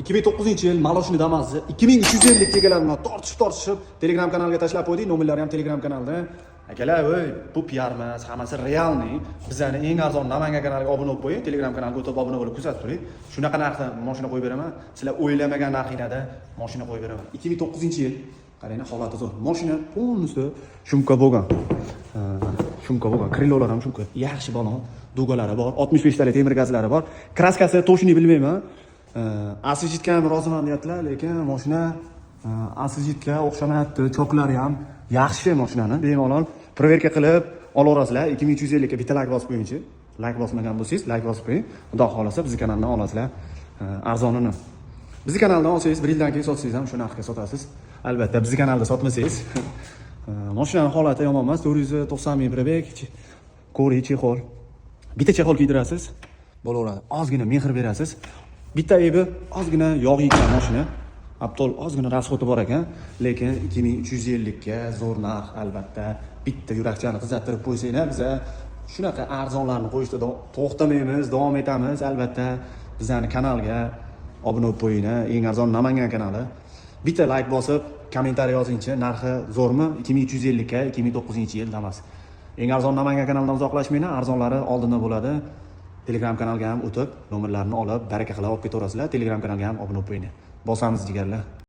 2009-yil молочный Damazni 2350 ga bilan tortishib tortishib Telegram kanaliga tashlab qo'ydik. Nomerlari ham Telegram kanalda. Akalar, voy, bu PR emas, hammasi реальный. Bizani eng arzon Namangan kanaliga obuna bo'lib qo'ying, Telegram kanaliga o'tib obuna bo'lib kuzatib turing. Shunaqa narxda mashina qo'yib beraman. Sizlar o'ylamagan narxinglarda mashina qo'yib beraman. 2009-yil. Qarang, holati zo'r. Mashina полностью шумка bo'lgan. Шумка bo'lgan. Крыло lar ham шумка. Yaxshi balon, дуга lari bor, 65 talik temir gazlari bor. Краска si точно bilmayman. Освежить ga ham roziman deyaptilar, lekin mashina освежить ga o'xshamayapti. Choklari ham yaxshi mashinani. Bemalol проверка qilib olaverasizlar. 2350 ga bitta layk bosib qo'yingchi. Layk bosmagan bo'lsangiz, layk bosib qo'ying. Xudo xohlasa, bizni kanaldan olasizlar arzonini. Bizni kanaldan olsangiz, bir yildan keyin sotsangiz ham shu narxga sotasiz. Albatta, bizni kanalda sotmasangiz. Mashinani holati yomon emas. 490 ming пробег, кожа чехол. Bitta чехол kiydirasiz, bo'laveradi. Ozgina mehr berasiz. Bitta aybi, ozgina yog' yeygan mashina. Aptol ozgina расход i bor ekan, lekin 2350 ga zo'r narx albatta. Bitta yurakchani qizartirib qo'ysanglar, biza shunaqa arzonlarni qo'yishda to'xtamaymiz, davom etamiz albatta. Bizani kanalga obuna bo'lib qo'yinglar. Eng arzon Namangan kanali. Bitta layk bosib, kommentariy yozingchi, narxi zo'rmi? 2350 ga 2009-yil Damas. Eng arzon Namangan kanalidan uzoqlashmanglar, arzonlari oldinda bo'ladi. Telegram kanalga ham o'tib, nomerlarni olib, baraka qilib olib ketaverasizlar. Telegram kanalga ham obuna bo'lib qo'yinglar. Bosamiz, jigarlar.